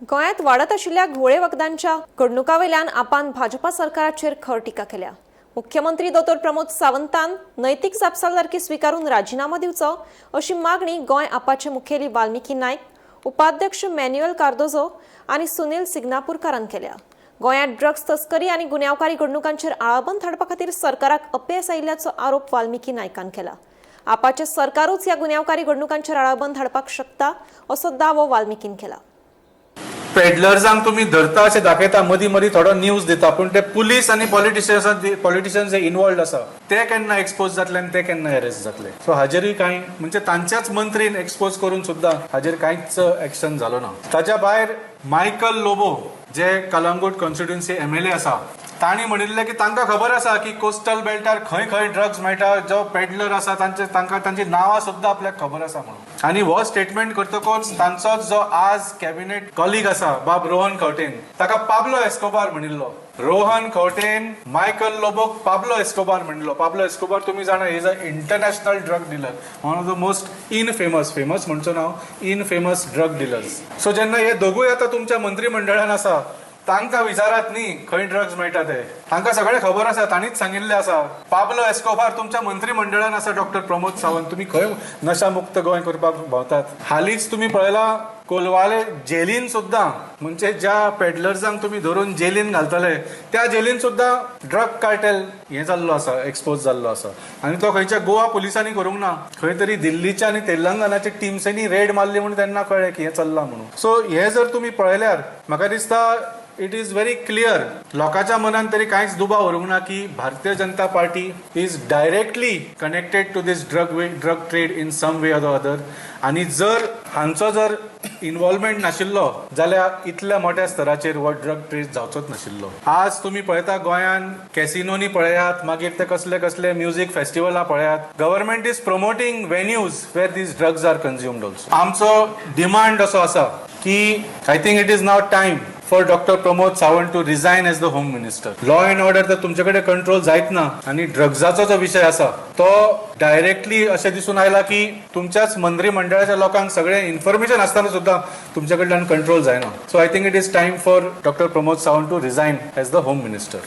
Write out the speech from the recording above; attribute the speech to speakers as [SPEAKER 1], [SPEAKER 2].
[SPEAKER 1] गोंयांत वाडत आशिल्ल्या घुंवळे वखदांच्या घडणुकां वयल्यान आपान भाजपा सरकाराचेर खर टिका केल्या. मुख्यमंत्री दोतोर प्रमोद सावंतान नैतीक जापसालदारकी स्विकारून राजिनामो दिवचो अशी मागणी गोंय आपाचे मुखेली वाल्मिकी नायक, उपाध्यक्ष मॅन्युएल कार्दोजो आनी सुनील सिग्नापूरकारान केल्या. गोंयांत ड्रग्स तस्करी आनी गुन्यांवकारी घडणुकांचेर आळाबंद हाडपा खातीर सरकाराक अपेस आयिल्ल्याचो आरोप वाल्मिकी नायकान केला. आपाचे सरकारूच ह्या गुन्यांवकारी घडणुकांचेर आळाबंद हाडपाक शकता असो दावो वाल्मिकीन केला.
[SPEAKER 2] पेडलर्सांक तुमी धरता अशें दाखयता, मदीं मदीं थोडो न्यूज दिता, पूण ते पुलीस आनी पॉलिटिशियन्स जे इनवॉल्ड आसा ते केन्ना एक्सपोज जातले आनी ते केन्ना अरेस्ट जातले? सो हाजेरूय कांय, म्हणजे तांच्याच मंत्रीन एक्सपोज करून सुद्दां हाजेर कांयच एक्शन जालो ना. ताच्या भायर मायकल लोबो जे कलंगूट कॉन्स्टिट्युन्सी एमएलए आसा, तांणी म्हणिल्लें की तांकां खबर आसा की कोस्टल बेल्टार खंय खंय ड्रग्स मेळटा, जो पेडलर आसा तांचे, तांकां तांची नांवां सुद्दां आपल्याक खबर आसा म्हणून. आनी हो स्टेटमेंट करतकच तांचोच जो आज कॅबिनेट कॉलीग आसा बाब रोहन खंवटेन, ताका पाब्लो एस्कोबार म्हणिल्लो. रोहन खंवटेन मायकल लोबोक पाब्लो एस्कोबार म्हणिल्लो. पाब्लो एस्कोबार तुमी जाणा, is a international drug dealer, one of the most infamous, famous म्हणचो ना, इनफेमस ड्रग डिलर्स. सो जेन्ना हे दोगूय आतां तुमच्या मंत्रीमंडळान आसा, तांकां विचारात न्ही खंय ड्रग्स मेळटा ते. तांकां सगळें खबर आसा, तांणीच सांगिल्लें आसा. पाब्लो एस्कोबार तुमच्या मंत्रीमंडळान आसा. डॉक्टर प्रमोद सावंत, तुमी खंय नशा मुक्त गोंय करपाक भोंवतात? हालींच तुमी पळयला, कोलवाले जेलीन सुद्दां, म्हणजे ज्या पेडलर्सांक तुमी धरून जेलीन घालतले त्या जेलीन सुद्दां ड्रग कार्टेल हें जाल्लो आसा, एक्सपोज जाल्लो आसा. आनी तो खंयच्या गोवा पुलिसांनी करूंक ना, खंय तरी दिल्लीच्या आनी तेलंगणाच्या टिम्सांनी रेड मारली म्हणून तेन्ना कळ्ळें की हें चल्लां म्हणून. सो हें जर तुमी पळयल्यार म्हाका दिसता it is very clear, लोकांच्या मनान तरी कांयच दुबाव उरूंक ना की Bharatiya Janata party is directly connected to this drug trade in some way or the other. आनी जर हांचो जर इन्वॉल्वमेंट नाशिल्लो जाल्यार इतल्या मोठ्या स्तराचेर हो ड्रग ट्रेड जावचोच नाशिल्लो. आज तुमी पळयता, गोंयान कॅसिनोनी पळयात, मागीर ते कसले कसले म्युजीक फेस्टिवलां पळयात, government is promoting venues where these drugs are consumed also. आमचो डिमांड असो आसा की I think it is now time for Doctor Pramod Sawant to resign as the home minister. Law and order तर तुमचे कडेन control जायत ना आनी ड्रग्जाचो जो विशय आसा तो डायरेक्टली अशें दिसून आयला की तुमच्याच मंत्रीमंडळाच्या लोकांक सगळें इन्फॉर्मेशन आसतना सुद्दां तुमच्या कडल्यान कंट्रोल जायना. So I think it is time for Doctor Pramod Sawant to resign as the home minister.